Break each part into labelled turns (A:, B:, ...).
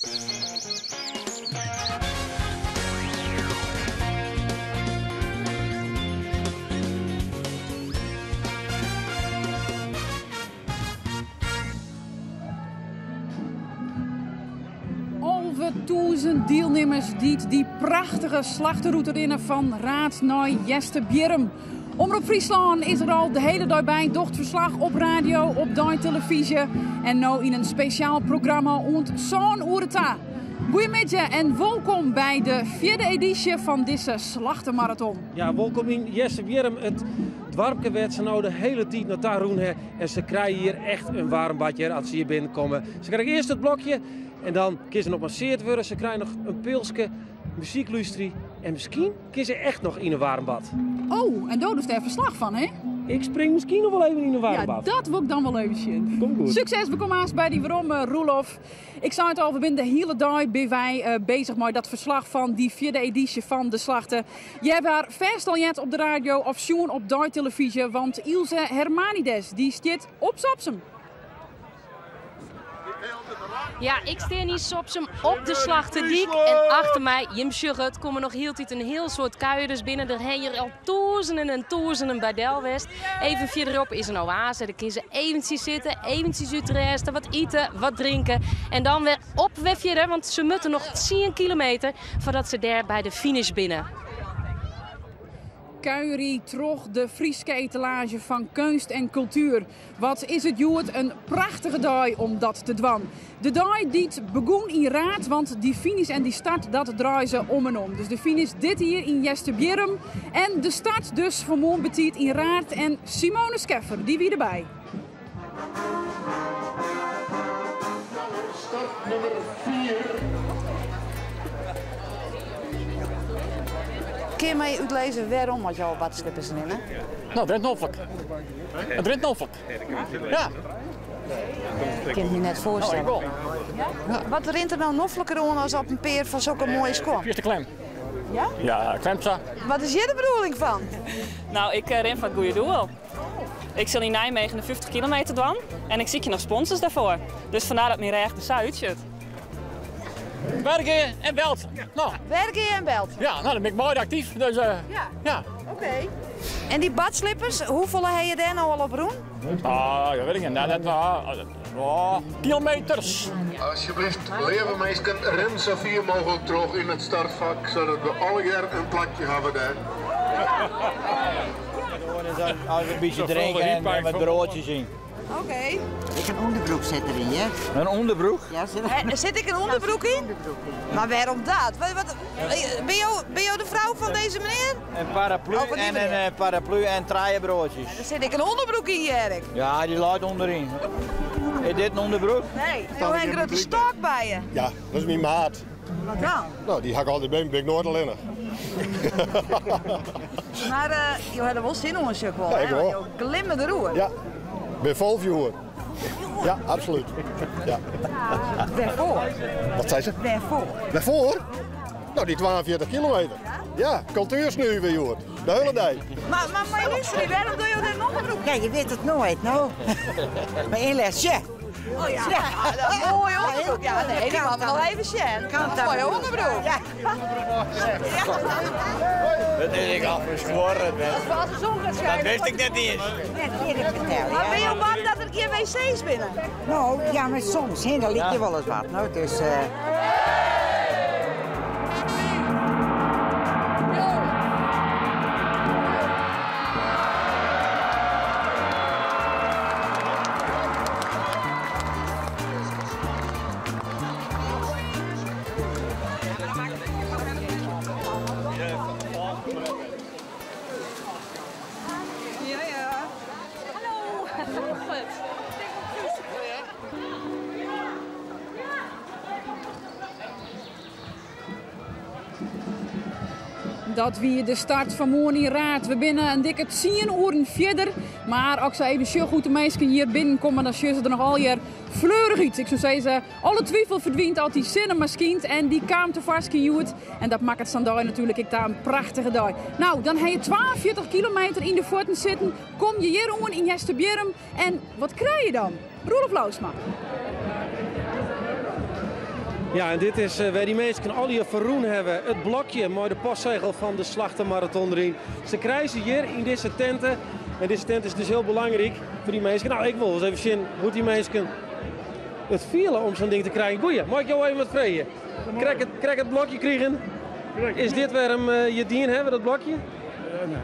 A: Alvetûzen dielnimmers dy't dy prachtige slachterûte rinne fan Raard nei Easterbierrum. Omrop Fryslân is der al de hiele dei by, docht ferslach op radio, op deitelevyzje en no yn in spesjaal programma oant sân oere ta. Goeiemiddei en wolkom by de fjirde edysje fan dizze Slachtemaraton.
B: Ja, wolkom yn Easterbierrum, it doarpke wêr't se no de hiele tiid nei ta rûn ha. En se krije hjir echt in waarm bad hjir as se hjir binnenkomme. Se krije earst it blokje en dan kinne se noch masseard wurde. Se krije noch in pilske, muzyk lústerje en miskien kinne se echt noch yn in waarm bad.
A: Oh, en do dochst dêr ferslach fan, hè?
B: Ik spring miskien noch wol even yn in waarm bad.
A: Ja, dat wol ik dan wol even sjen.
B: Komt goed.
A: Sukses, we komme aanst by dy werom, eh, Roelof. Ik sei it al, we binne de hiele dei binne wy eh, bezich mei dat ferslach fan dy fjirde edysje fan de Slachte. Je hawwe har fêst al heard op de radio of sjoen op deitelevyzje, want Ilse Hermanides dy stiet op Sopsum.
C: Ja, ik stean yn Sopsum op de Slachtedyk en achter my, jim sjogge it, komme noch hieltyd in hiel soad kuierders binnen. Der ha hjir al tûzenen en tûzenen by del west. Even fierderop is in oase, dêr kinne se eventsjes sitte, eventsjes útrêste, wat ite, wat drinke en dan wer op wer fierder, want se moatte noch tsien kilometer foardat se dêr by de finish binne.
A: Kuierje troch de Fryske etalaazje fan keunst en kultuer. Wat is it hjoed in prachtige dei om dat te dwaan. De dei dy't begûn yn Raard, want dy finish en dy start dat draaie se om en om. Dus de finish dit jier yn Easterbierrum en de start dus fanmoarn betiid yn Raard en Simone Scheffer, dy wie derby.
D: Start nummer 4.
E: Kinne jo my útlizze wêrom as jo op badslippers rinne?
F: No, it rint noflik. It rint noflik. Ja.
E: Ik kin it my net foarstelle.
F: No, ik wol.
E: Ja? Wat rint der no nofliker oan as op in pear fan sokke moaie skuon?
F: Fierste klem.
E: Ja?
F: Ja, klemt sa.
E: Wat is hjir de bedoeling fan?
G: No, ik rin foar it goede doel. Ik sil yn Nijmegen de 50 kilometer dwaan en ik sykje noch sponsors dêrfoar. Dus fandêr dat myn rêch der sa útsjocht.
F: Wergea en Belt. No.
E: Wergea en Belt.
F: Ja, no, dan bin ik moai aktyf. Dus, uh,
E: ja.
F: ja.
E: Oké. En dy badslippers, hoefolle ha je dêr no al op rûn?
F: Ah, dat wit ik net. Net, oh, kilometers.
D: Alsjeblieft, leave minsken, rin sa fier mooglik troch yn it startfak, sadat we allegear in plakje hawwe dêr.
H: Als een beetje drinken en wat broodjes in.
E: Oké.
I: Ek in ûnderbroek sit deryn, hear.
H: In ûnderbroek?
I: Ja, sit
E: der sit ek in ûnderbroek yn? Maar wêrom dat? Wat, binne jo, binne jo de frou fan dizze menear?
H: In paraplu
E: Oh, fan dy
H: en in
E: menear.
H: eh, paraplu en trije broodjes.
E: Der sit ek in ûnderbroek yn, hear ik.
H: Ja, dy leit ûnderyn. Is dit in ûnderbroek?
E: Nee, jo ha in grutte stôk by je.
J: Ja, dat is myn maat.
E: Wat dan?
J: No, dy ha ik altyd by my, bin ik noait allinnich.
E: Mar uh, jo ha der wol sin oan, sjoch ik wol.
J: Ja, ik wol.
E: Jo glimme deroer.
J: Ja, bin fol fjoer. Ja, absolút. Ja.
E: Wêrfoar?
J: Wat sei se?
E: Wêrfoar?
J: Wêrfoar? No, dy 42 kilometer. Ja, kultuersnuve hjoed. De hiele dei.
E: Mar, mar, mar lústerje, wêrom dogge jo dêr in ûnderbroek?
I: Ja, je wit it noait, no. Mar ynlês,
E: Oh ja, ja. Moaie ûnderbroek. Ja, nee, dy moatte we noch even sjen. Moaie ûnderbroek. Ja.
H: Dat is ik al ferskuorre.
E: Dat is de zon gaat schijnen.
H: Dat wist ik net iens.
I: Net kin ik fertellen.
E: Mar binne jo bang dat der gjin wc's binne?
I: No, ja, mar soms, hè, dan liket je wolris wat. No, dus... Uh...
A: Dat wie de start fan moarn yn Raard. We binne in dikke tsien oeren fierder. Mar as ik sa even sjoch hoe't de minsken hjir binnenkomme, dan sjogge se der noch allegear fleurich út. Ik soe sizze, alle twifel ferdwynt as dy sinne mar skynt. En dy kaam tefoarskyn hjoed. En dat makket sa'n dei natuerlik ek ta in prachtige dei. No, dan ha je 42 kilometer yn de fuotten sitten. Kom je hjir oan yn
B: Ja, en dit is wêr dy minsken allegear foar rûn hawwe. It blokje mei de postsegel fan de Slachtemaraton deryn. Se krije se hjir yn dizze tinte. En dizze tinte is dus hiel belangryk foar dy minsken. Nou, ik wol ris even sjen hoe't dy minsken it fiele om sa'n ding te krijen. Goeie, mei ik jo even wat freegje? Krekt it blokje krigen. Is dit wêrom je it dien hawwe, dat blokje?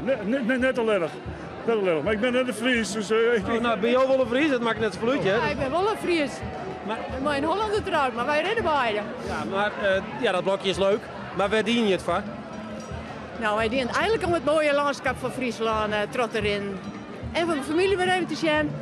K: Nee, nee, net allinnich. Net allinnich. Mar ik bin net in Fries, dus...
B: Oh, nou, binne jo wol in Fries? Dat makket net safolle út, hear.
L: Ja, ik bin wol in Fries. Maar... Mei in Hollander troud, mar wy rinne beide.
B: Ja, mar ja, dat blokje is leuk. Mar wêr diene je it foar?
L: Nou, wy diene it eigenlik om it moaie lânskip fan Fryslân troch te rinnen. En foar myn famylje wer even te sjen.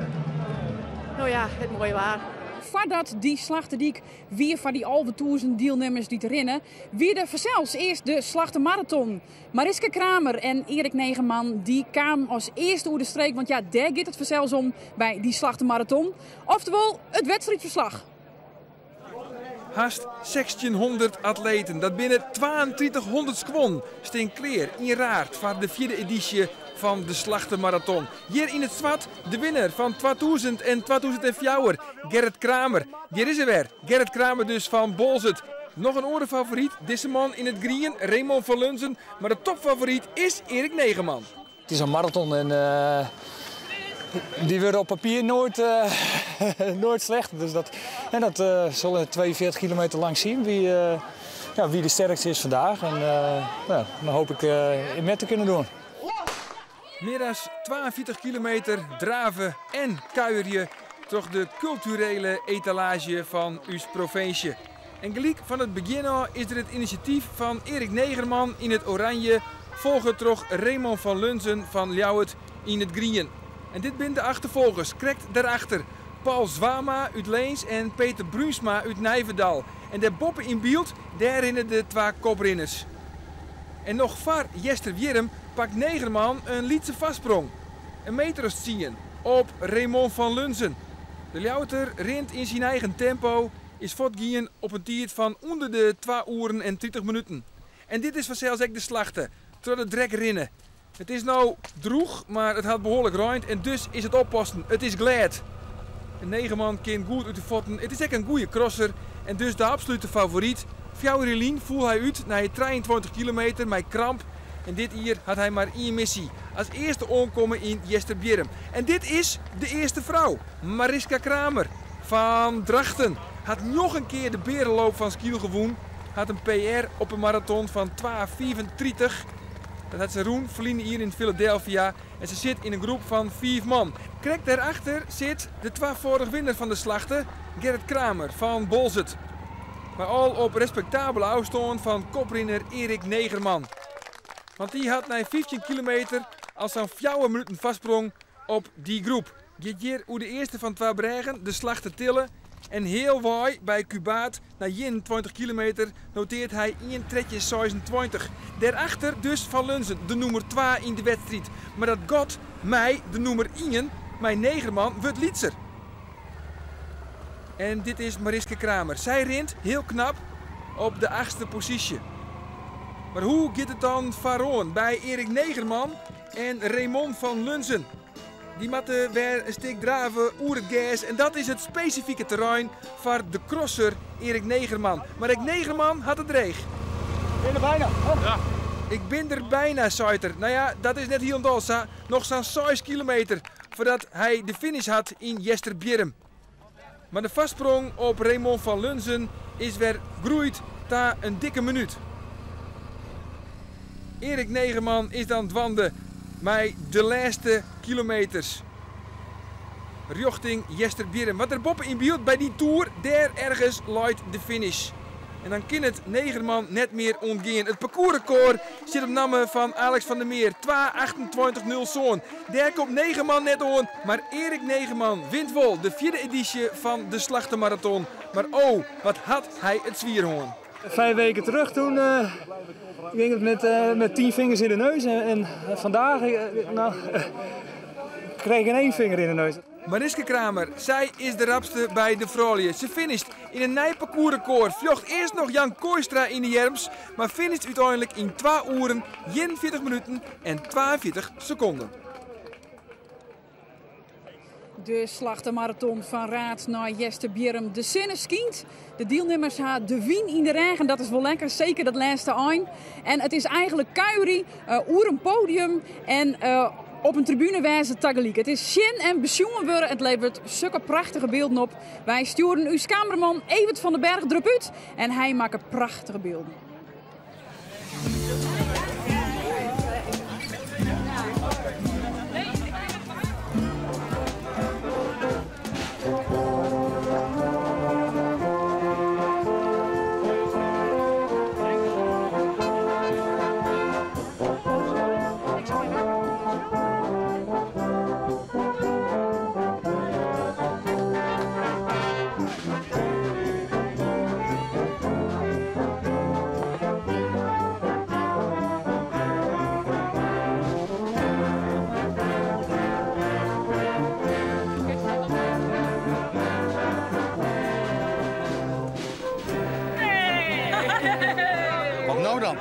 L: No ja, it moaie waar.
A: Foardat dy Slachtedyk wie foar dy 11.000 dielnimmers dy't rinne, wie der fansels earst de Slachtemaraton. Mariska Kramer en Erik Negerman dy kamen as earste oer de streek, want ja, dêr giet it fansels om by dy Slachtemaraton. Oftewol it wedstriidferslach.
M: Hast 1600 atleten, dat binne 3200 skuon, stean klear yn Raard foar de fjirde edysje fan de Slachtemaraton. Hjir yn it swart de winner fan 2000 en 2004, Gerrit Kramer. Hjir is er wer, Gerrit Kramer dus fan Boalsert. Noch in oare favoryt, dizze man yn it grien, Raymond van Lunzen. Mar de topfavoryt is Erik Negerman.
N: It is in maraton en dy wurde op papier noait, noait slecht. Dus dat, en dat sille 42 kilometer lang sjen wie, ja, wie de sterkste is vandaag. En ja, dan hoop ik mee te kunnen doen.
M: Mear as 42 kilometer drave en kuierje troch de kulturele etalaazje fan ús provinsje. En gelyk fan it begjin ôf is der it inisjatyf fan Erik Negerman yn it oranje, folge troch Raymond van Lunzen fan Ljouwert yn it grien. En dit binne de achterfolgers, krekt dêrachter Paul Zwama út Leens en Peter Brunsma út Nijverdal. En dêr boppe yn byld, dêr rinne de twa koprinners. En noch foar Easterwierrum pakt Negerman in lytse foarsprong, in meter as tsien, op Raymond van Lunzen. De Ljouwerter rint yn syn eigen tempo, is fuortgien op in tiid fan ûnder de twa oeren en 30 minuten. En dit is fansels ek de Slachte, troch de drek rinne. It is no drûch, mar it hat behoarlik reind en dus is it oppassen. It is glêd. En Negerman kin goed út de fuotten. It is ek in goede crosser en dus de absolute favoryt. Fjouwer jier lyn foel hy út nei 23 kilometer mei kramp. En dit jier hat hy mar ien missy, as earste oankomme yn Easterbierrum. En dit is de earste frou, Mariska Kramer fan Drachten. Hat njoggen kear de Berenloop fan Skylge wûn. Hat in PR op 'e maraton fan 2:35. Dat hat se rûn ferline jier yn Philadelphia en se sit yn in groep fan fiif man. Krekt dêrachter sit de twafâldich winner fan de Slachte, Gerrit Kramer fan Boalsert. Mar al op respektabele ôfstân fan koprinner Erik Negerman. Want dy hat nei 15 kilometer al sa'n fjouwer minuten foarsprong op dy groep. Giet hjir oer de earste fan twa brêgen, de Slachtetille, en healwei by Kûbaard nei 21 kilometer noteart hy 1:13:26. Dêrachter dus Van Lunzen, de nûmer twa yn de wedstriid. Mar dat gat mei de nûmer ien, mei Negerman, wurdt lytser. En dit is Mariska Kramer. Sy rint, hiel knap, op de achtste posysje. Mar hoe giet it dan foaroan by Erik Negerman en Raymond van Lunzen? Dy moatte wer in stik drave oer it gers en dat is it spesifike terrein foar de crosser Erik Negerman. Mar ek Negerman hat it dreech.
N: Ik bin der byna.
M: Ja. Ik bin der byna, seit er. No ja, dat is net hielendal sa. Noch sa'n seis kilometer foardat hy de finish hat yn Easterbierrum. Mar de foarsprong op Raymond van Lunzen is wer groeid ta in dikke minút. Erik Negerman is dan dwaande mei de lêste kilometers rjochting Easterbierrum. Want der boppe yn byld by dy toer, dêr ergens leit de finish. En dan kin it Negerman net mear ûntgean. It parcoursrekôr stiet op namme fan Alex van der Meer, 2:28.07. Dêr komt Negerman net oan, mar Erik Negerman wint wol de fjirde edysje fan de Slachtemaraton. Mar oh, wat hat hy it swier hân.
N: Vijf weken terug toen ging het met 10 vingers in de neus. En vandaag nou, kreeg ik in één vinger in de neus.
M: Mariska Kramer, sy is de rapste by de froulju. Se finisht yn in nij parcoursrekôr. Fljocht earst noch Jan Kooistra yn de earms, mar finisht úteinlik yn 2 oeren, 41 minuten en 42 sekonden.
A: De Slachtemaraton fan Raard nei Easterbierrum. De sinne skynt, de dielnimmers ha de wyn yn de rêch en dat is wol lekker, seker dat lêste ein. En it is eigentlik kuierje oer in podium en op in tribune wêze tagelyk. It is sjen en besjoen wurde, it leveret sukke prachtige bylden op. Wy stjoerden ús kameraman Evert van den Berg derop út en hy makke prachtige bylden.
O: Wat no dan?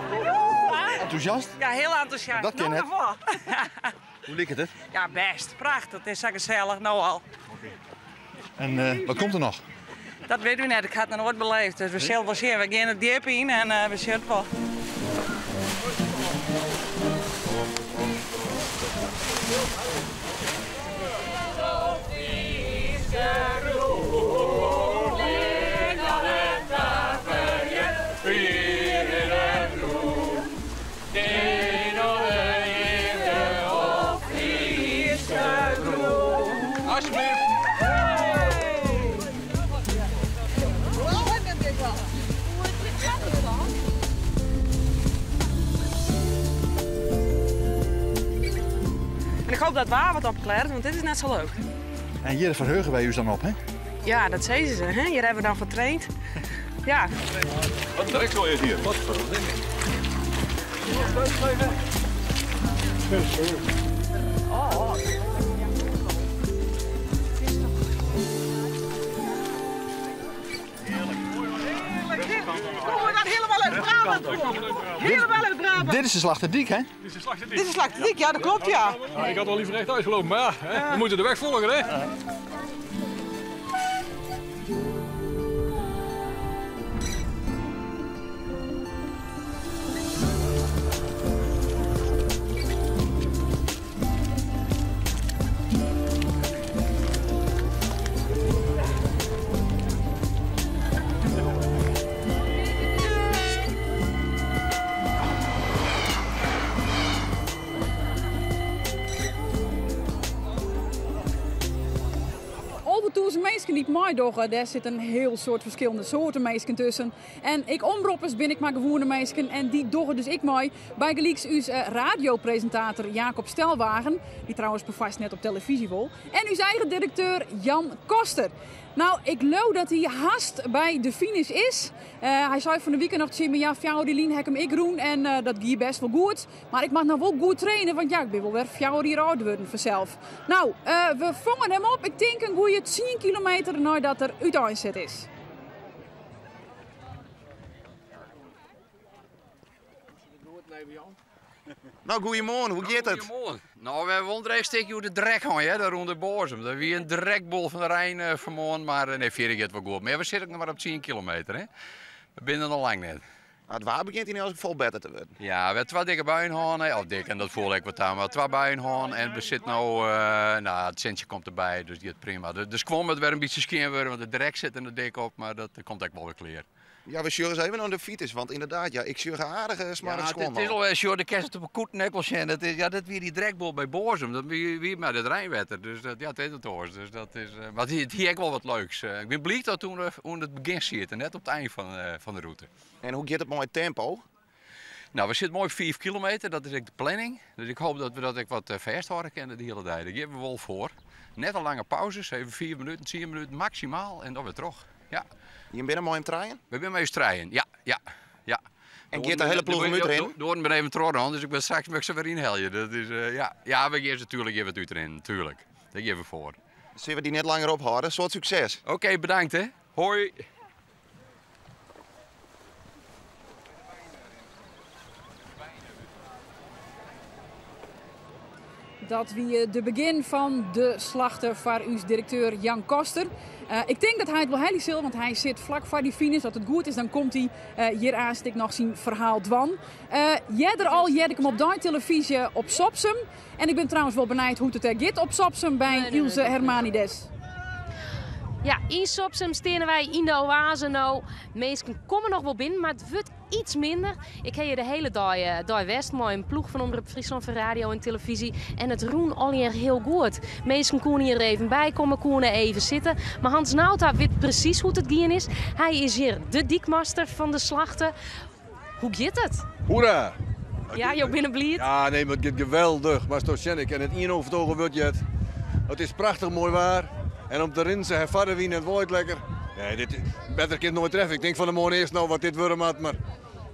O: Entûsjast?
P: Ja, hiel entûsjast.
O: Dat kin
P: No
O: net.
P: noch wol.
O: Hoe liket it?
P: Ja, bêst. Prachtich. It is sa gesellich, no al.
O: En eh, wat komt der noch?
P: Dat witte we net. Ik ha it noch noait beleefd. Dus we sille wol sjen. We gean it djip yn en eh, we sjogge it wol. En ik hoop dat it waar wat opklearret, want dit is net sa leuk.
O: En hjir ferheuge wy ús dan op, hè?
P: Ja, dat sizze se. Hè? Hjir hawwe we dan foar traind. Ja.
Q: Wat in drekzooi is hier. Wat verdomme.
P: Komen we dan helemaal uit Brabant? Helemaal uit Brabant.
O: Dit is de Slachtedyk, hè?
Q: Dit is de Slachtedyk.
P: Dit is de Slachtedyk, ja, dat klopt, ja.
Q: Nou, ik had wel liever echt uitgelopen, maar ja, hè, we moeten de weg volgen, hè?
A: Alvetûzen minsken dy't meidogge, dêr sit in hiel soad ferskillende soarten minsken tusken. En ek omroppers binne ek mar gewoane minsken en dy dogge dus ek mei. Bygelyks ús radiopresintator Jacob Stelwagen, dy't trouwens perfoarst net op telefyzje wol. En ús eigen direkteur Jan Koster. Nou, ik leau dat hy hast by de finish is. Hy sei fan 'e wike noch tsjin my, ja, fjouwer jier lyn ha ik him ek rûn en dat gie bêst wol goed. Mar ik moat no wol goed traine, want ja, ik bin wol wer 4 jier âlder wurden fansels. Nou, we fongen him op, ik tink in goeie 10 kilometer neidat er úteinset is.
O: Nou, goeiemoarn, hoe giet it?
R: Goeiemoarn. Nou, we hawwe wol in dreech stikje oer de drek hân, hear, dêr ûnder Boazum. Dat wie in drekbol fan de rein eh, fanmoarn, mar eh, nee, fierder giet it wol goed. Mar ja, we sitte ek noch mar op 10 kilometer, hè. We binne der noch lang net.
O: It waar begjint yn elts gefal better te wurden.
R: Ja, we hawwe twa dikke buien hân, hè. Of dik, en dat foel ek wat ta, mar twa buien hân en we sitte no, eh, nou, it sintsje komt derby, dus it giet prima. De skuon moat wer in bytsje skjin wurde, want de drek sit der noch dik op, mar dat komt ek wol wer klear.
O: Ja, we sjogge ris even oan de fyts, want ynderdaad, ja, ik sjoch aardige smoarge
R: Ja,
O: skuon
R: it is
O: al.
R: alwer, sjoch, de kinst it op 'e kûten ek wol sjen. Dat is, ja, dat wie dy drekbol by Boazum. Dat wie, wie mei dat reinwetter. Dus dat, ja, it is wat oars. Dus dat is, eh, mar it hie ek wol wat leuks. Eh, ik bin bliid dat toen we oan it begjin sieten, net op it ein fan, eh, fan de rûte.
O: En hoe giet it mei it tempo?
R: Nou, we sitte moai op 5 kilometer, dat is ek de planning. Dus ik hoop dat we dat ek wat eh, fêsthâlde kinne de hiele dei. Dêr gean we wol foar. Net te lange pauzes, even 5 minuten, 10 minuten maksimaal en dan wer troch. Ja.
O: Jim binne mei jim trijen?
R: We binne mei ús trijen, ja, ja, ja.
O: En giet de hiele ploech om útrinnen?
R: De oaren binne even trochrûn, dus ik bin straks moat ik se wer ynhelje. Dat is, eh, ja. Ja, we gean se natuerlik even wat útrinnen, natuerlik. Dêr gean we foar.
O: Sille we dy net langer ophâlde? Soad sukses.
R: Oké, bedankt hè. Hoi.
A: Dat wie de begin fan de Slachte foar ús direkteur Jan Koster. Eh, ik tink dat hy it wol helje sil, want hy sit flak foar dy finish. As it goed is, dan komt hy eh, hjir aanst ek noch syn ferhaal dwaan. Eh, earder al hearde ik him op deitelevyzje op Sopsum. En ik bin trouwens wol benijd hoe't it dêr giet op Sopsum by Ilse Hermanides.
C: Ja, yn Sopsum steane wy yn de oase no. Minsken komme noch wol binnen, mar it wurdt iets minder. Ik ha hjir de hiele dei, eh, dei west mei in ploech fan Omrop Fryslân foar radio en televyzje. En it rûn allegear hiel goed. Minsken koene hjir even by komme, koene even sitte. Mar Hans Nauta wit presys hoe't it gien is. Hy is hjir de dykmaster fan de Slachte. Hoe giet it?
S: Hoera!
C: Ja, jo binne bliid?
S: Ja, nee, mar it giet geweldich. Moatsto sjen, ik ha net ien overtogen wurd heard. It is prachtich moai waar. En om te rinnen, se ha foar de wyn en it waait lekker. Nee, dit, better kin it noait treffe. Ik tink fan 'e moarn earst no wat dit wurde moat, mar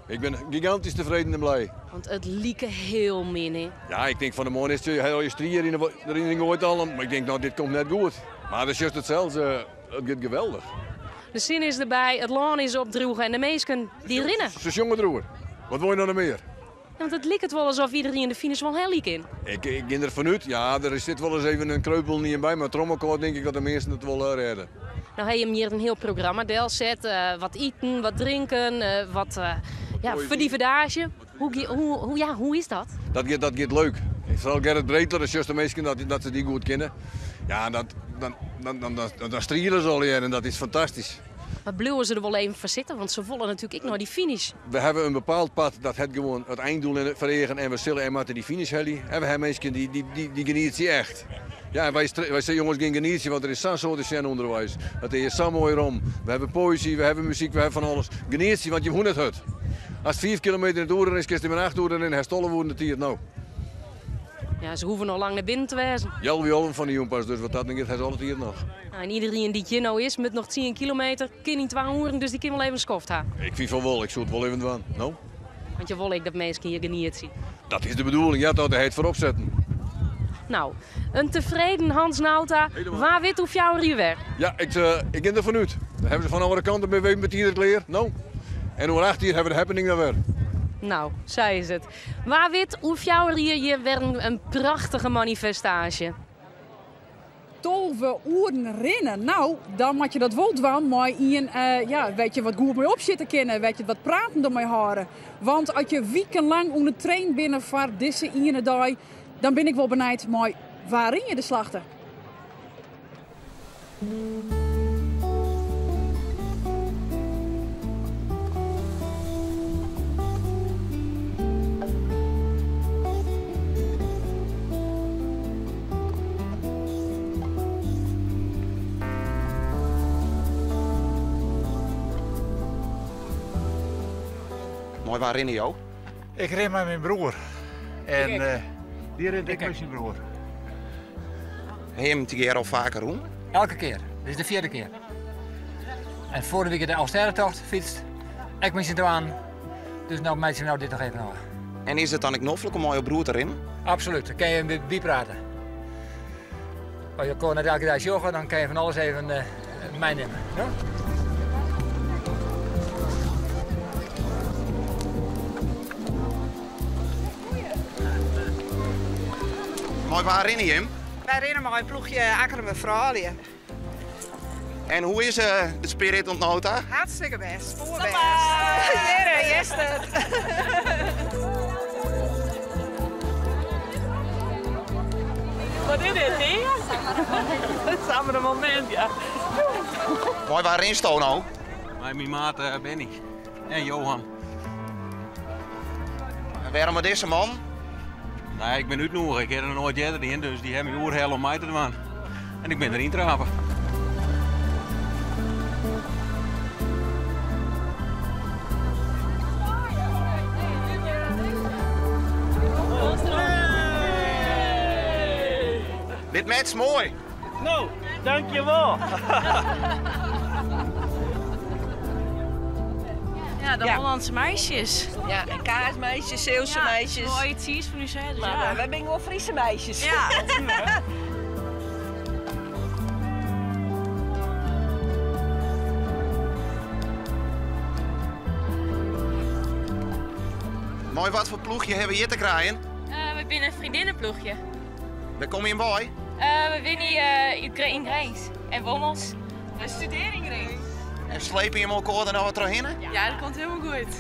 S: ik bin gigantysk tefreden en blij.
C: Want it like hiel min, hè?
S: Ja, ik tink fan 'e moarn earst, ha al je strie hjir yn de goait al, mar ik tink, no, dit komt net goed. Mar dan sjochst it sels, it giet geweldich.
C: De sinne is derby, it lân is opdroege en de minsken dy rinne.
S: Se sjonge deroer. Wat wol je no noch mear?
C: Ja, want it liket wol asof iderien de finish wol helje kin.
S: Ik gean der fanút. Ja, der sit wolris even in kreupel ien by, mar troch mekoar tink ik dat de measten it wol rêde.
C: No ha jim hjir in hiel programma delset. Wat iten, wat drinken, wat ja, ferdivedaasje. Hoe, hoe, ja, hoe is dat?
S: Dat giet, dat giet leuk. Foaral Gerrit Breteler, dan sjochst de minsken dat, dat se dy goed kinne. Ja, dat, dan, dan, dan, dan, dan striele se allegear en dat is fantastysk.
C: Mar bliuwe se der wol even foar sitten? Want se wolle natuerlik ek nei dy finish.
S: We hawwe in bepaald part dat hat gewoan it einddoel yn foar eagen en we sille en moatte dy finish helje. En we hawwe minsken dy, dy, dy, dy genietsje echt. Ja, en wy, wy sizze jonges gean genietsje, want der is sa'n soad te sjen ûnderweis. It is sa moai rom. We hawwe poëzy, we hawwe muzyk, we hawwe fan alles. Genietsje, want je hoege net hurd. Ast 5 kilometer yn it oere rinst, kinst dy mar 8 oeren rinne, hast 12 oeren de tiid no.
C: Ja, se hoege noch lang net binnen te wêzen.
S: Healwei alven fan de jûn pas, dus wat dat oangiet, ha se alle tiid noch.
C: Nou, en iderien dy't hjir no is, moat noch 10 kilometer, kin yn 2 oeren, dus dy kin wol even in skoft ha.
S: Ik fyn fan wol, ik soe it wol even dwaan, no.
C: Want je wolle ek dat minsken hjir genietsje.
S: Dat is de bedoeling, ja, dat het foarop setten.
C: Nou, in tefreden Hans Nauta. Wa wit oer fjouwer jier wer.
S: Ja, ik, uh, ik gean derfan út. Dan hawwe se fan oare kant dan binne we even betider klear. No. En oer 8 jier hawwe we de happening dan wer.
C: Nou, sa is it. Wa wit oer fjouwer jier hjir wer in prachtige manifestaasje.
A: 12 oeren rinne. Nou, dan moat je dat wol dwaan mei ien, uh, ja, wêr't je wat goed mei opsjitte kinne, wêr't je wat praten der mei hâlde. Want as je wikenlang oan it trainen binne foar dizze iene dei, dan bin ik wol benijd mei wa rin je de Slachte.
O: Mei wa rinne jo?
T: Ik rin mei myn broer. En uh, dy rint ek mei syn broer.
O: Ha jim tegearre al faker rûn?
U: Elke kear. Dit is de fjirde kear. En foarige wike de Alvestêdetocht fytst. Ek mei syn twaen. Dus no meitsje we no dit noch even ôf.
O: En is it dan ek noflik om mei jo broer te rinnen?
U: Absoluut, dan kin je byprate. As je elkoar net elke dei sjogge, dan kin je fan alles even uh, meinimme. Ja?
O: Mei wa rinne jim?
E: Wy rinne mei in ploechje Akkrumer froulju.
O: En hoe is uh, de spirit oant no ta?
E: Hartstikke bêst, poerbêst. Jere, Jester.
G: Wat is dit, hè? Samen een momint, ja.
O: Mei wa rinsto no?
V: Mei myn maat eh, Benny en Johan.
O: En wêrom mei dizze man?
V: Nee, ik bin útnûge. Ik ha der noch noait earder dien, dus dy ha my oerhelle om mei te dwaan. En ik bin deryn trape.
O: Dit matcht moai.
V: No, dankjewol.
W: Ja, de Hollandse meisjes.
E: Ja, en kaasmeisjes, Zeeuwse
W: ja,
E: meisjes.
W: Mooie cheese van u zei. Dus
E: maar
W: ja.
E: wij zijn gewoon Friese meisjes.
W: Ja.
O: Mei wat foar ploechje hawwe we hjir te krijen?
W: Uh, we binne in freondinnenploechje.
O: Wêr komme jim wei?
W: We binne yn Grins en Wommels. We studearje yn Grins.
O: En slepe jim elkoar der no wat trochhinne?
W: Ja, dat komt hielendal goed.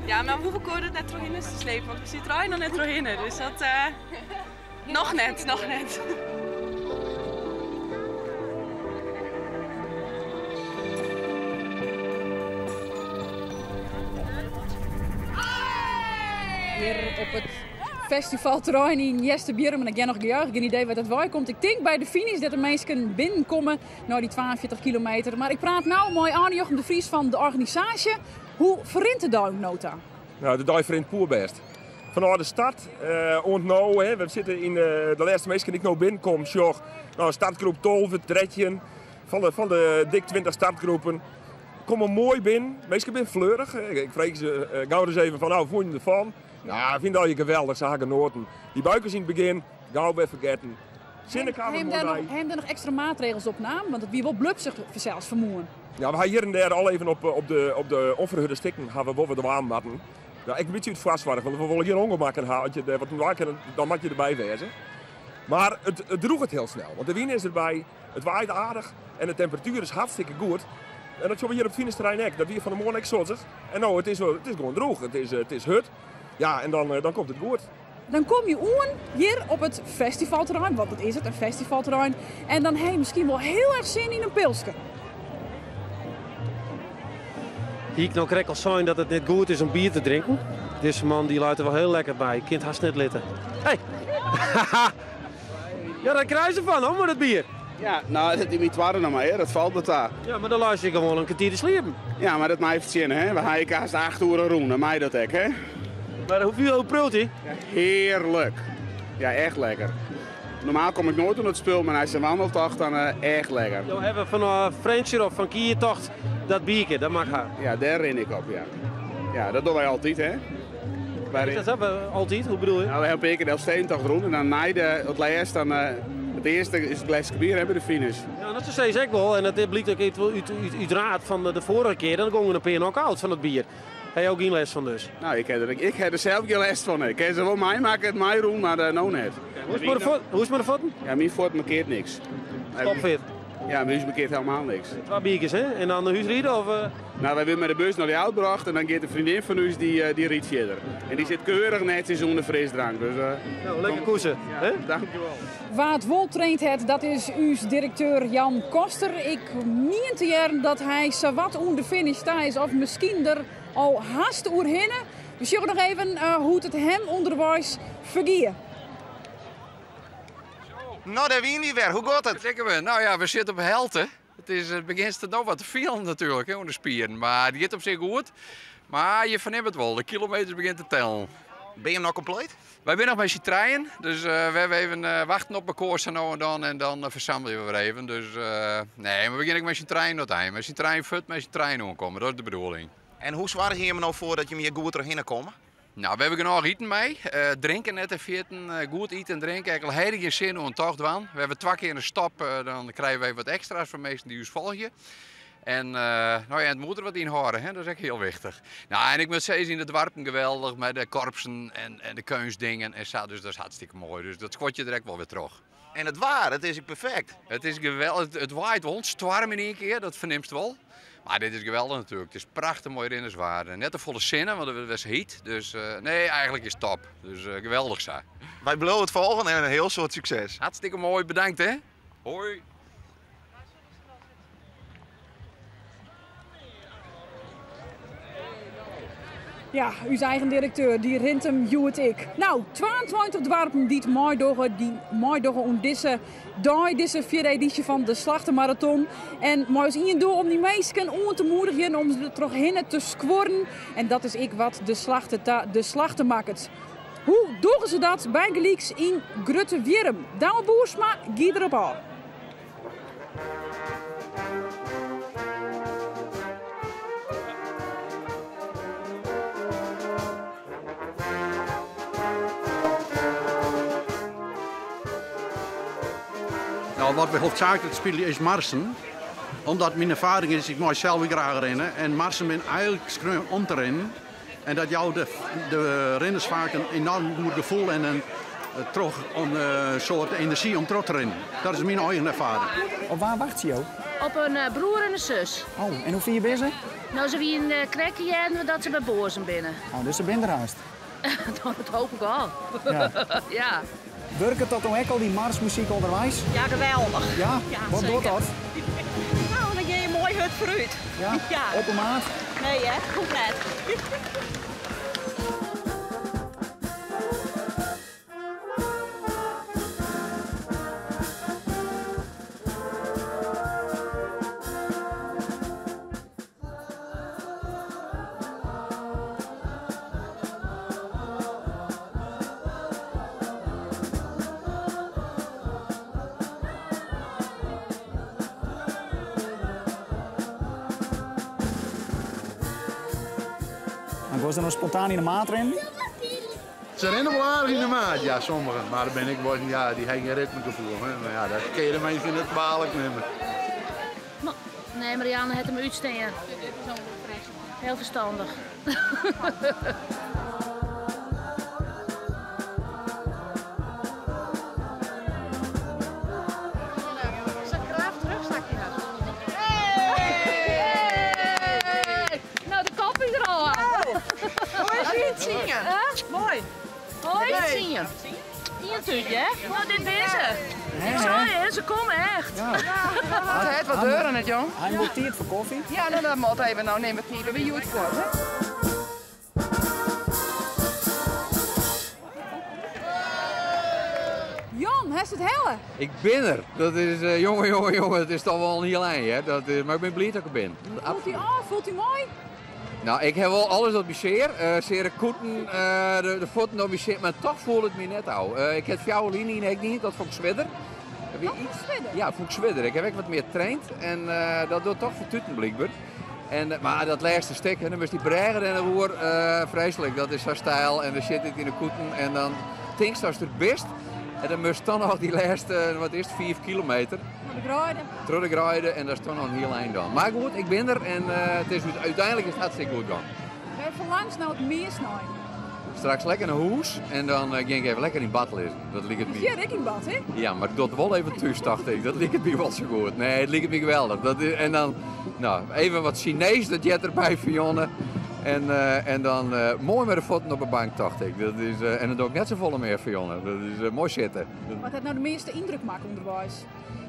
W: Ja, mar we hoege elkoar der net trochhinne te slepen, want we sitte der noch net trochhinne. Dus dat noch net, noch net.
A: Hjir op it festivalterrein yn Easterbierrum en ik hear noch gejuich, gjin idee wêr't dat wei komt. Ik tink by de finish dat de minsken binnenkomme nei dy 42 kilometer. Mar ik praat no mei Arne Jochem de Vries fan de organisaasje. Hoe ferrint de dei no ta?
D: Nou, de dei ferrint poerbêst. Fanôf de start oant no, hè, we sitte yn de lêste minsken dy't no binnenkomme, sjoch, nou, startgroep 12, 13, fan de dik 20 startgroepen. Komme moai binnen, minsken binne fleurich. Ik freegje se gau ris even fan, nou, fûn je derfan? Nou, ik fyn it allegear geweldich, se ha genoaten. Dy buikers yn it begjin, gau wer fergetten. Sinne kaam der moai by.
A: Ha jim der noch ekstra maatregels op naam? Want it wie wol blupsich fansels fan 'e moarn.
D: Ja, we ha hjir en dêr al even op de onferhurde stikken ha we wol wat dwaan moatten. Ja, ek in bytsje út foarsoarch, want we wolle gjin ongemakken ha. As je dêr wat oan dwaan kinne, dan moat je derby wêze. Mar it drûget hiel snel, want de wyn is derby, it waait aardich en de temperatuer is hartstikke goed. En dat sjogge we hjir op it finishterrein ek. Dat wie fan 'e moarn ek sodzich. En no, it is gewoan drûch, it is hurd. Ja, en dan komt it goed.
A: Dan kom je oan hjir op it festivalterrein, want dat is it, in festivalterrein. En dan ha je miskien wol hiel erch sin yn in pilske.
B: Hie ik no krekt al sein dat it net goed is om bier te drinken? Dizze man dy leit der wol hiel lekker by. Kin it hast net litte. Hey! Ja, dêr krije se fan, hoor, mei dat bier.
F: Ja, nou, dat is myn twadde noch mar, hè. Dat falt wat ta.
B: Ja, mar dan leist je gewoan in kertier te sliepen.
F: Ja, mar dat mei fertsjinne, hè. We ha ek hast 8 oeren rûn, dan mei dat ek, hè.
B: Mar hoe priuwt hy?
F: Ja, hearlik. Ja, echt lekker. Normaal kom ik noait oan it spul, mar nei sa'n wandeltocht dan echt lekker.
B: Jo hawwe fan Frjentsjer of fan Kier tocht dat bierke, dat moat ik ha.
F: Ja, dêr rin ik op, ja. Ja, dat dogge wy altyd, hè.
B: Is dat sa? Altyd? Hoe bedoel je?
F: Nou, we ha in pear kear de Elfstedentocht rûn en dan nei de, it lêst, dan, it earste is it gleske bier hè, by de finish.
B: Ja, dat sizze se ek wol en dat blykt ek út raad fan de foarige kear, dan gongen in pear knock-out fan it bier. Ha jo gjin lêst fan dus?
F: Nou, ik ha der sels gjin lêst fan. Ik ha se wol meimakke, it meirûn, mar no net.
B: Hoe is it mei de fuotten?
F: Ja, myn fuotten mankeart niks.
B: Topfit?
F: Ja, by ús mankeart helemaal niks.
B: Twa bierkes, hè? En dan nei hûs ride? Of?
F: Nou, wy wurde mei de bus nei Ljouwert brocht en dan giet de freondin fan ús, dy rydt fierder. En dy sit keurich netsjes ûnder frisdrank. Dus,
B: Nou, lekker koesen.
F: Ja,
B: hè?
F: dankjewol.
A: Wa't wol traind hat, dat is ús direkteur Jan Koster. Ik mien te hearren dat hy sawat oan de finish ta is, of miskien der al hast oerhinne. We sjogge noch even hoe't it him ûnderweis fergie.
O: Nou, dêr wiene wy wer. Hoe giet it?
R: Dikke we. Nou ja, we sitte op de helte. It begjint no wat te fielen natuerlik, hè, oan de spieren. Mar it giet op sich goed. Mar je fernimme it wol, de kilometers begjinne te tellen.
O: Binne jim no kompleet?
R: Wy binne noch mei syn trijen, dus we hawwe even wachten op elkoar sa no en dan en dan fersammelje we wer even. Dus nee, mar we gean ek mei syn trijen oan it ein. Mei syn trijen fuort, mei syn trijen oankomme, dat is de bedoeling.
O: En hoe soargje jim der no foar dat jim hjir goed trochhinne komme?
R: Nou, we hawwe genôch iten mei. Drinken net te ferjitten. Goed iten en drinken. Ek al ha je gjin sin oan tocht dwaan. We hawwe twa kear in stop, dan krije wy wat ekstra's foar minsken dy't ús folgje. En nou ja, it moat der wat yn hâlde, hè? Dat is ek hiel wichtich. Nou, en ik moat sizze, yn de doarpen geweldich mei de korpsen en de keunstdingen en sa. Dus dat is hartstikke moai. Dus dat skuort je der ek wol wer troch.
O: En it waar, it is ek perfekt.
R: It is geweldich. It waait wol, it stoarm yn ien kear, dat fernimst wol. Mar dit is geweldich natuerlik. It is prachtich moai rinnerswaar. Net te folle sinne, want it wurdt hyt. Dus nee, eigentlik is it top. Dus geweldich sa.
O: Wy bliuwe it folgen en in hiel soad sukses.
R: Hartstikke moai, bedankt hè. Hoi.
A: Ja, ús eigen direkteur, dy rint him hjoed ek. Nou, 22 doarpen dy't meidogge, dy meidogge oan dizze dei, dizze fjirde edysje fan de Slachtemaraton. En mei as ien doel om dy minsken oan te moedigjen om der trochhinne te skuorren. En dat is ek wat de Slachte ta de Slachte makket. Hoe dogge se dat bygelyks yn Grutte Wierrum? Douwe Boersma gie derop ôf.
J: Nou, wat we hoofdzakelijk spylje is marsen. Omdat myn erfaring is, ik mei sels graach rinne. En marsen binne eigentlik skreaun om te rinnen. En dat jout de rinners faak in enoarm goed gefoel en in troch in soad enerzjy om troch te rinnen. Dat is myn eigen erfaring.
H: Op wa wachtsje jo?
I: Op in broer en in sus.
H: Oh, en hoe fier binne se?
I: No, se wienen krekt hearden we dat se by Boazum binne.
H: Oh, dus se binne der hast.
I: Dat hoop ik al.
H: Ja.
I: ja.
H: Wurket dat no ek al, dy marsmuzyk ûnderweis?
K: Ja, geweldich.
H: Ja?
K: Ja,
H: Wat docht
K: zeker.
H: dat?
K: Nou, dan gean je moai hurd foarút.
H: Ja? Op 'e maat?
K: Nee, hè? Hoecht net.
H: En was er noch spontaan yn de maat rinnen?
T: Se rinne wol aardich yn de maat, ja, sommigen. Mar der binne ek wol, ja, dy ha gjin ritmegefoel. Hè. Mar ja, dat kinne je de minsken net kwalik nimme.
I: Nee, Marianne hat him útstean. Heel ferstannich.
L: Zo'n kraft rugzakje had.
I: Hey! Nou, de kop is er al aan.
E: Mooi zien, zingen. Mooi.
I: Hoi,
E: Nee.
I: zien. Hier natuurlijk, hè? Nou, dit is ze.
H: Hè,
I: Ik zei hè, ze komen echt.
H: Ja.
E: Het heeft wat deuren, het jong.
H: Hij moet tijd voor koffie.
E: Ja, nou dat moet even. Nou neem het niet. Wie het voor, hè?
A: Jan, hast it helle?
R: Ik ben er. Dat is, jongen, jongen, jongen, het is toch wel een heel eind, hè? Dat is, maar ik ben blij dat ik er ben.
A: Voelt hij af? Voelt hij mooi?
R: Nou, ik heb wel alles op mijn zeer. Zere koeten, de voeten op mijn zeer, maar toch voel het me net al. Ik heb jouw linie en ik niet, dat vond ik zwidder. Heb je iets? Ja, vond ik zwidder. Ik heb ook wat meer traind en dat doet toch vertuten blijkbaar. En, maar dat laatste stuk, hè, dan moest die bregen en de roer, vreselijk. Dat is zo stijl en dan zit het in de koeten en dan tinkst als het best. En dan moest dan nog die laatste, wat is het, 4 kilometer.
A: Voor de grijden.
R: Terug de grijden en dat is toch nog een heel eind dan. Maar goed, ik ben er en het is, uiteindelijk is het hartstikke goed dan.
A: Wij verlangs nou het meer snijden.
R: Straks lekker naar huis en dan ging ik even lekker in bad liggen. Dat liep het
A: Dus
R: me.
A: jij ik in bad, hè?
R: Ja, maar dat wel even thuis, dacht ik. Dat liep het me wel zo goed. Nee, het liep me geweldig. Dat is, en dan, nou, even wat Chinees, dat jet erbij, Fionne. En dan mooi met de voeten op de bank, dacht ik. Dat is, en dan doe ik net zo volle meer, Fionne. Dat is mooi zitten.
A: Wat het nou de meeste indruk maakt onderwijs?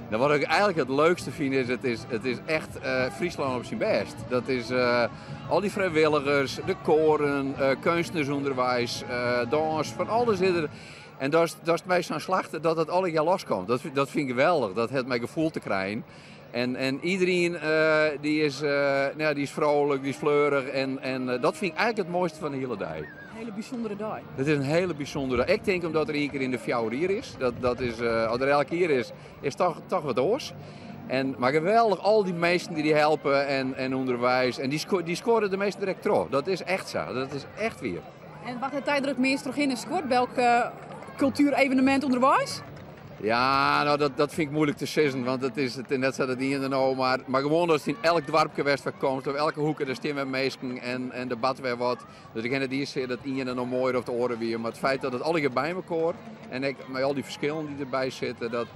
R: Nou, wat ik eigenlijk het leukste vind is, het is echt Friesland op zijn best. Dat is al die vrijwilligers, de koren, kunstenaarsonderwijs, dans, van alles zit er. En dat is mij zo'n slag dat het alle jaar loskomt. Dat vind ik geweldig, dat het mijn gevoel te krijgen. En iedereen die is vrolijk, die is fleurig. En dat vind ik eigenlijk het mooiste van de hele dag.
A: Een hele bijzondere dag.
R: Het is een hele bijzondere dag. Ik denk omdat er één keer in de fjouwer hier is. Als er elke keer is, is toch wat oors. Maar geweldig, al die meesten die helpen en onderwijs. En die scoren de meeste direct terug. Dat is echt zo. Dat is echt weer.
A: En wat het tijdelijk meest terug in is scoort? Welk cultuurevenement onderwijs?
R: Ja, nou dat vind ik moeilijk te zeggen, want het is het, net zo dat niet in de nou, maar gewoon als het in elk dorp geweest waar komt, op elke hoek, er staan met mensen en debat weer wat. Dus ik heb het eerst dat iedereen nog mooier op de oren weer, maar het feit dat het alle bij elkaar en ik, met al die verschillen die erbij zitten,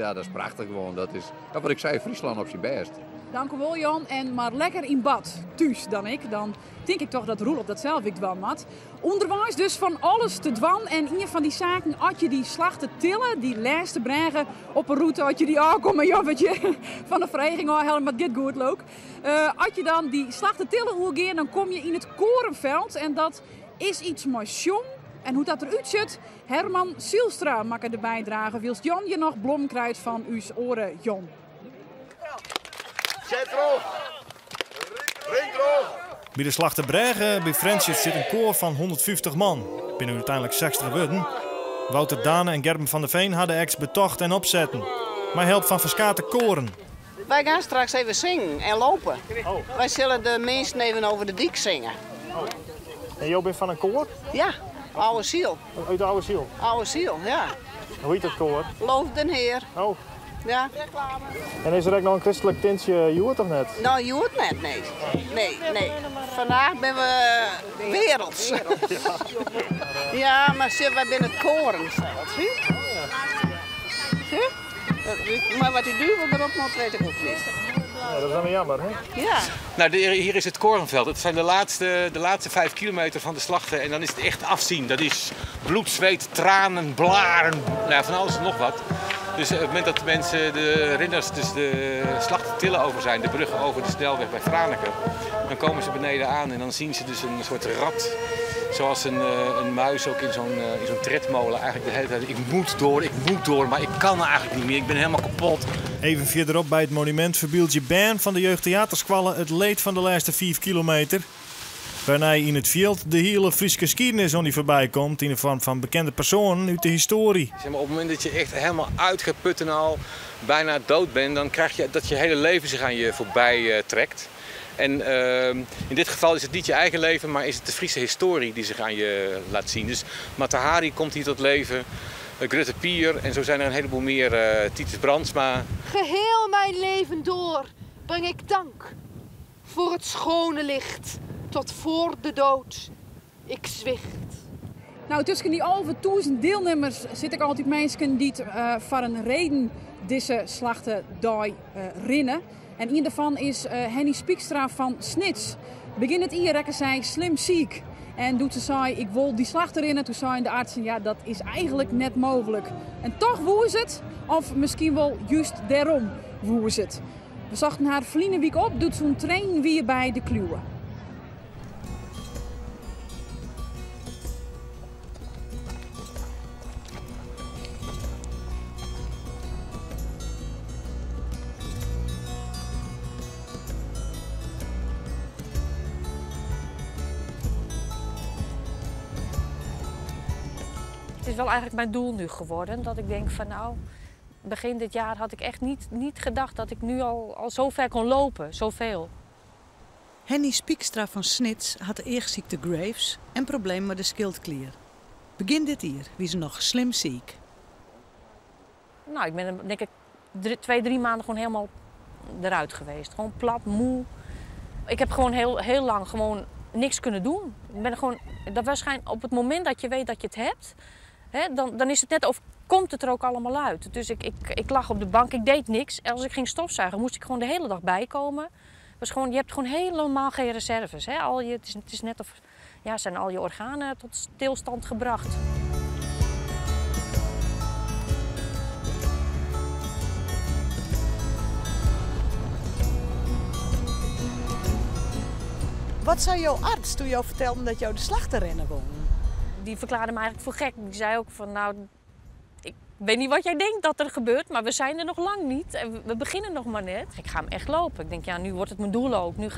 R: dat is prachtig gewoon. Dat is, ja, wat ik zei, Friesland op zijn best.
A: Dank u wel, Jan. En maar lekker in bad, thuis dan ik. Dan denk ik toch dat Roel op dat zelf ik dwan had. Onderwijs dus van alles te dwan. En een van die zaken, had je die slag te tillen, die lijst te brengen op een route, had je die aankomen, joh, wat je van de vereniging al helemaal get goed leuk. Had je dan die slag te tillen oergeer, dan kom je in het korenveld. En dat is iets moois jong. En hoe dat eruit ziet, Herman Sielstra maakt de bijdrage. Wilst Jan je nog blomkruid van uw oren, Jon.
T: Zet erop! Ring erop!
X: Bij de Slag te Bregen bij Friendship zit een koor van 150 man. Binnen uiteindelijk 60 worden. Wouter Dane en Gerben van der Veen hadden ex betocht en opzetten. Maar help van verskate koren.
Y: Wij gaan straks even zingen en lopen. Oh. Wij zullen de mensen even over de dik zingen.
X: Oh. En jij bent van een koor?
Y: Ja, Oude Ziel.
X: Uit de Oude Ziel?
Y: Oude Ziel, ja.
X: Hoe heet dat koor?
Y: Loof den Heer.
X: Oh.
Y: Ja.
X: En is er ook nog een christelijk tintje Joert of net?
Y: Nou, Joert net, nee. Nee, nee. Vandaag ben we werelds. Ja, mar sjoch, wy binne it Korenveld, hè? Mar wat dy duvel derop moat, weet ik ek net.
X: Ja, dat is dan jammer, hè?
Y: Ja.
M: Nou, hier is het Korenveld. Het zijn de laatste 5 kilometer van de Slachte. En dan is het echt afzien. Dat is bloed, zweet, tranen, blaren, nou, van alles en nog wat. Dus op het moment dat de mensen, de renners, dus de Slachtetille over zijn, de bruggen over de snelweg bij Franeker, dan komen ze beneden aan en dan zien ze dus een soort rat. Zoals een muis ook in zo'n tredmolen eigenlijk de hele tijd. Ik moet door, ik moet door, maar ik kan eigenlijk niet meer. Ik ben helemaal kapot.
X: Even verderop by it monumint ferbyldzje bern fan de jeugdteaterskoalle it leed fan de lêste 5 kilometer. Wêrnei't yn it fjild de hiele Fryske skiednis oan dy foarby komt yn de foarm fan bekende persoanen út de histoarje.
M: Zeg maar, op het moment dat je echt helemaal uitgeput en al bijna dood bent, dan krijg je dat je hele leven zich aan je voorbij trekt. En in dit geval is het niet je eigen leven, maar is het de Friese historie die zich aan je laat zien. Dus Mata Hari komt hier tot leven, Grutte Pier en zo zijn er een heleboel meer. Titus Brandsma.
N: Geheel mijn leven door breng ik dank voor het schone licht tot voor de dood ik zwicht.
A: Nou, tusken dy 11.000 dielnimmers sit ek altyd minsken dy't foar in reden dizze Slachtedei rinne. En ien dêrfan is Henny Spiekstra fan Snits. Begjin dit jier rekke sy slim siik. En doe't se sei, ik wol dy Slachte rinne, doe seinen de artsen, ja, dat is eigentlik net mooglik. En dochs woe se it, of miskien wol just dêrom woe se it. We sochten har ferline wike op, doe't se oan it trainen wie by de Kluwe.
C: Het is wel eigenlijk mijn doel nu geworden. Dat ik denk van nou, begin dit jaar had ik echt niet gedacht dat ik nu al zo ver kon lopen, zoveel.
P: Henny Spiekstra fan Snits hat de eachsykte Graves en problemen mei de skyldklier. Begjin dit jier wie se noch slim siik.
C: Nou, ik ben denk ik 2, 3 maanden gewoon helemaal eruit geweest. Gewoon plat, moe. Ik heb gewoon heel, heel lang gewoon niks kunnen doen. Ik ben gewoon, dat waarschijnlijk op het moment dat je weet dat je het hebt, hè, dan is het net of komt het er ook allemaal uit. Dus ik lag op de bank, ik deed niks. En als ik ging stofzuigen, moest ik gewoon de hele dag bijkomen. Was gewoon, je hebt gewoon helemaal geen reserves. Hè? Het is net of ja, zijn al je organen tot stilstand gebracht.
P: Wat sei jo arts doe't jo fertelden dat jo de Slachte rinne woene?
C: Die verklaarde me eigenlijk voor gek. Die zei ook van, nou, ik weet niet wat jij denkt dat er gebeurt, maar we zijn er nog lang niet. En we beginnen nog maar net. Ik ga hem echt lopen. Ik denk, ja, nu wordt het mijn doel ook. Nu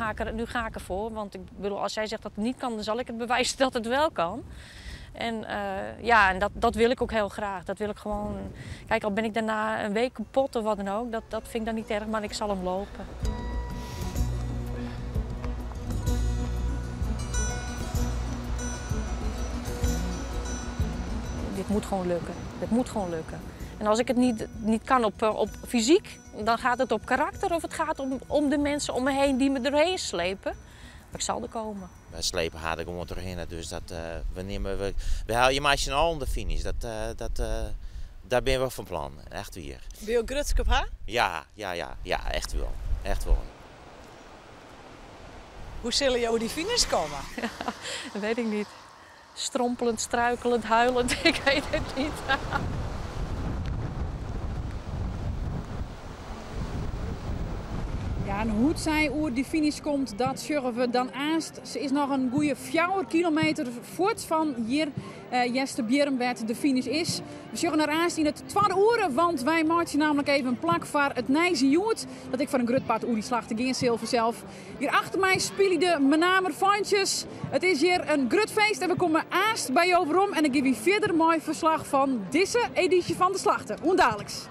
C: ga ik ervoor. Want ik bedoel, als jij zegt dat het niet kan, dan zal ik het bewijzen dat het wel kan. En ja, en dat wil ik ook heel graag. Dat wil ik gewoon. Kijk, al ben ik daarna een week kapot of wat dan ook, dat vind ik dan niet erg, maar ik zal hem lopen. Dit moet gewoon lukken. Dit moet gewoon lukken. En als ik het niet kan op fysiek, dan gaat het op karakter of het gaat om de mensen om me heen die me erheen slepen. Maar ik zal er komen.
Q: Wy slepe har der gewoan trochhinne, dus dat, we nimme, we helje mei syn allen de finish. Dat dêr binne we fan plan, echt wier.
P: Binne jo grutsk op har?
Q: Ja, echt wol. Echt wol.
P: Hoe sille jo oer dy finish komme?
C: Dat weet ik niet. Strompelend, struikelend, huilend, ik weet het niet.
A: Ja, en hoe't sy oer dy finish komt, dat sjogge we dan aanst. Se is noch in goede 4 kilometer fuort fan hjir, Easterbierrum, wêr't de finish is. We sjogge har aanst yn it twadde oere, want wy meitsje namentlik even in plak foar it Nijs yn Hjoed. Dat ek foar in grut part oer dy Slachte gean sil fansels. Hjir achter my spylje de Menamer Feintsjes. It is hjir in grut feest en we komme aanst by jo werom. En dan gean we fierder mei ferslach fan dizze edysje fan de Slachte. Oant daliks.